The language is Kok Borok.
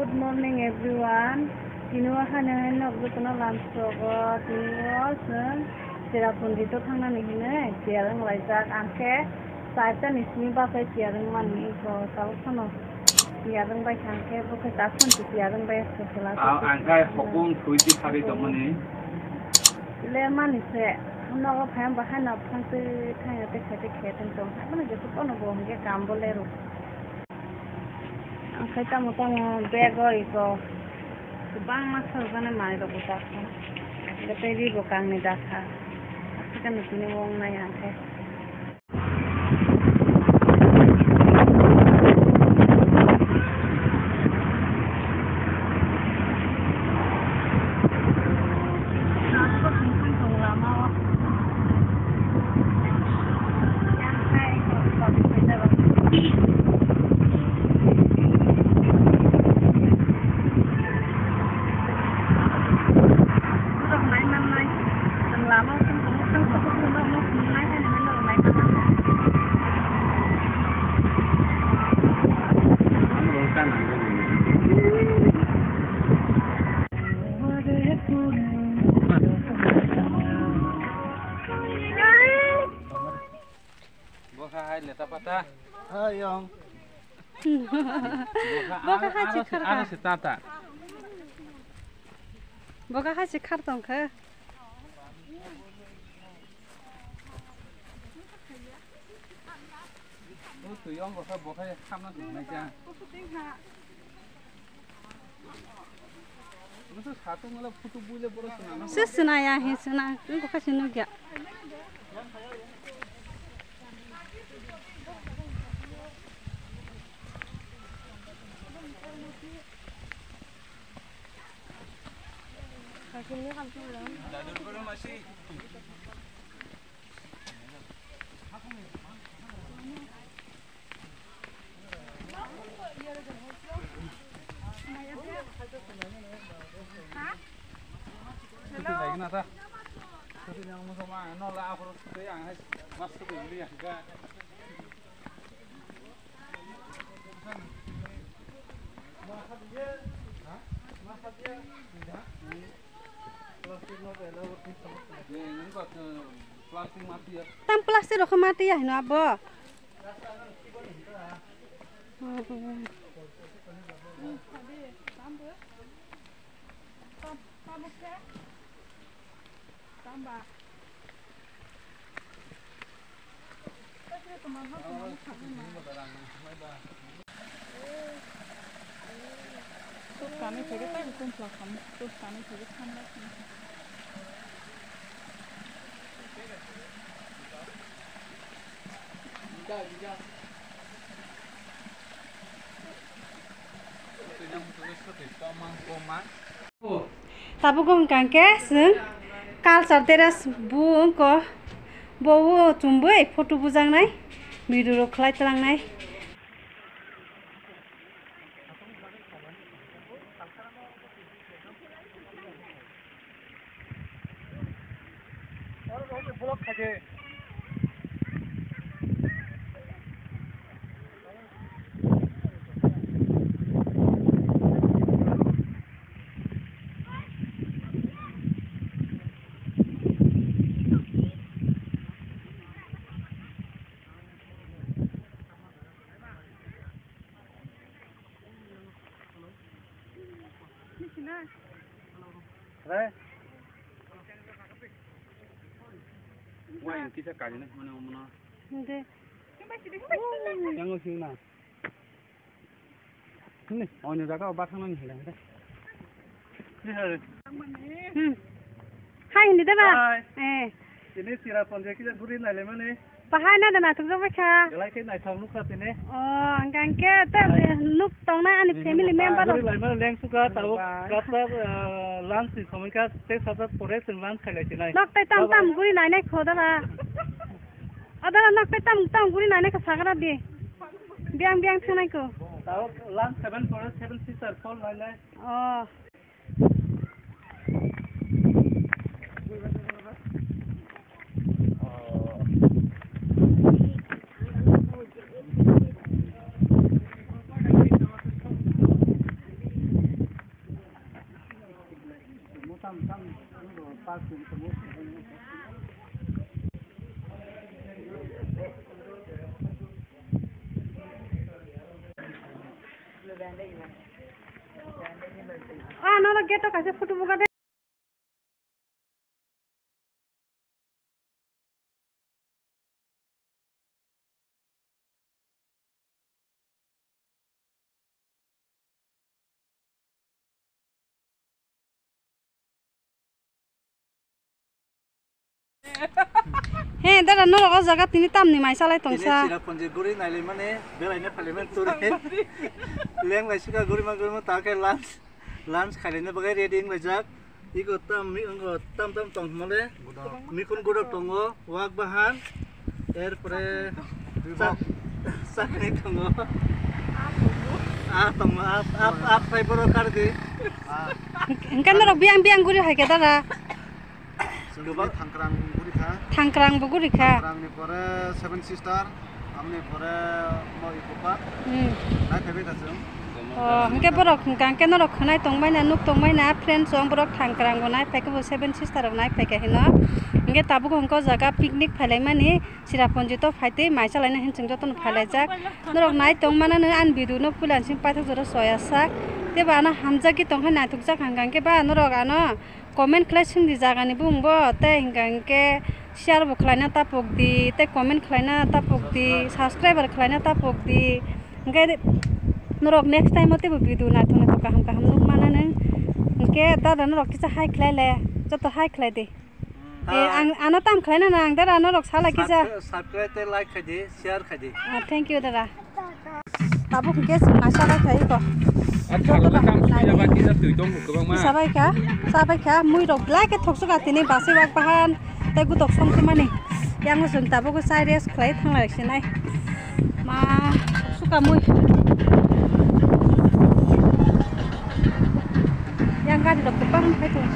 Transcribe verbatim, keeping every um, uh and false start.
Good morning everyone. Tini o haino haino nok jotono lunch rogo, tini o chwng Cherrapunji to thangnani hinwi tiyar wng laijak. Ang khe charta ni simi baphai tiyar wng mani, iko tabuk phano tiyar wng bai kha, ang khe bo khe ta phone se tiyar wng bai kha. Ah, ang khe hokung thwi ti phari tongmani. Le mani se nogo phai ang bo haino phang twi thangya tei khe tei khe tong tong. Haino je phano bo hwnkhe kam bo le rw. Ang khe tamo tamo bag o iko kwbangma sajagani manwi rok bo dakha. Tei ri bo kangni dakha. Aswk no tini o wngnai ang khe. Bokha hai leta pata. Hai yong. Bokha hai chikhar kha. Aro se tata. Bokha hai chikhar tong kha. O twi yong bokha bokha khamna tong nai kha. Se sinaya he sina, wngkha khe sinukya. Tam plastic rok ma twi ya hino abo. Tuk kami phege tai bukum plakam, tuk kami phege thamla kami. Tabuk wng kha khe chwng culture terrace bo wng kha, bo o chumui photo bujaknai, video rok khlai twlangnai. Wah, yang kita kali nih, mana, mana? Hindi. Yang usia na. Hindi, oh, ini jaga obat sama nih, hilang deh. Hmm. Hai, hindi deh, Bang. Hai. Eh. Ini Cherrapunji kisa guri nai lemani. Pahai na dana thukjak bai kha. Belai khe naithok nukha tini. Oh, hwnkha hwnkhe ta nuk tongnai ani family member rok. Guri lai mano leng sukha tabuk kasa, ah, lunch ni somoi kha tei sajak pore chwng lunch khailai sinai. Nok tai tam tam guri nainai kho dala. Adala nok tai tam tam guri nainai kha sagra di. Biang biang thangnai kho. Tabuk lunch seven pore seven sister call nainai. Oh. Ah, no, no, gate o kaisa photo buga de. He, dara, norok o jaga tini tamni mai salai tongsa. Tini Cherrapunji guri nailaimani, belaina phailaimani turi. Leng lai sika gurima gurima ta khe lunch, lunch khailaina bagwi ready wng laijak. Iko tam mi wngkha tam tam tong hwnmale. Mikhun godok tongo, wak bahan. Erpore chak-, chakni tongo. Ah, tongo, ah, ah, ah, phai borok kardi. Hingke norok biyang biyang guri hai khe dara. Chwng Goba- tini Thangkrang guri kha. Thangkrang bo guri kha. Thangkrang ni pore Seven Sister, amni pore mo Eco Park. Hmm. Nai phaibai kha chwng. Oh, hingke borok hingka hingke norok khwnai tongbai na, nuk tongbai na, friends rok borok Thangkrang bo nai phai khe bo Seven Sister rok nai phai kha hino. Hingke tabuk hingke o jaga picnic phailai mani. Cherrapunji to phai tei mai salai na hin chwng joto no phai lai jak. Norok nai tong mana no ani video no puila simi paithak jora soya sak. Tei ba ano hamjak gwi tong khe naithok jak hingka hingke ba norok ano comment khlai sing di jaga ni bumung bo tei hingka hingke share bo khlai na tapok di tei comment khlai na tapok di subscriber khlai na tapok di hingke norok next time o tei bo video naithok naithok kaham kaham nuk mana no hingke dada norok kisa hai khlai le joto hai khlai di. Eh, ang ano tam khlai na nang dara norok sala kisa. Subscribe, subscribe tei like khai di, share khai di. Ah, thank you dara. Tabuk hingke chwng nai sabai khai ko. Joto bahai nai. Sabai kha, sabai kha, mui rok belai khe thok suka tini basi wak bahan tei gutok song thumani. Yang chwng tabuk chai rest khlai thang lai sinai. Ma suka mui. Yang gari rok kwbang khai thung.